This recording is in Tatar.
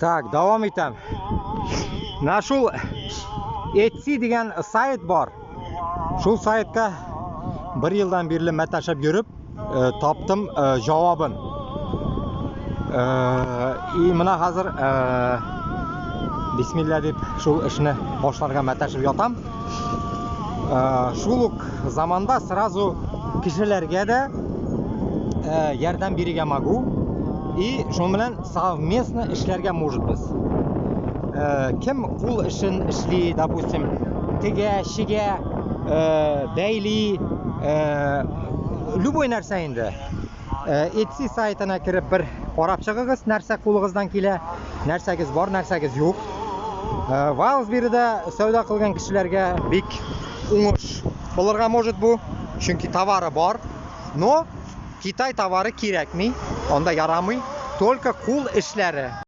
Так, дәвам итәм. Менә шул Etsy дигән сайт бар. Шул сайтка бер елдан бирле мәтәшеп йөреп, э, таптым э, җавабын. Э, и менә хәзер бисмилла дип шул эшне башларга мәтәшеп ятам. Шул ук заманда сразу кешеләргә дә ярдәм бирергә могу. И шуның белән совместно эшләргә можетбыз. Кем кул эшен эшли, допустим, тегә, чигә, бәйли, любой нәрсә инде. Etsy сайтына кереп бер карап чыгыгыз, нәрсә кулыгыздан килә, нәрсәгез бар, нәрсәгез юк. Wildberry-дә сәүдә кылган кешеләргә бик уңыш булырга может бу, чөнки товары бар, но Китай товары кирәкми, анда ярамый, только кул эшләре.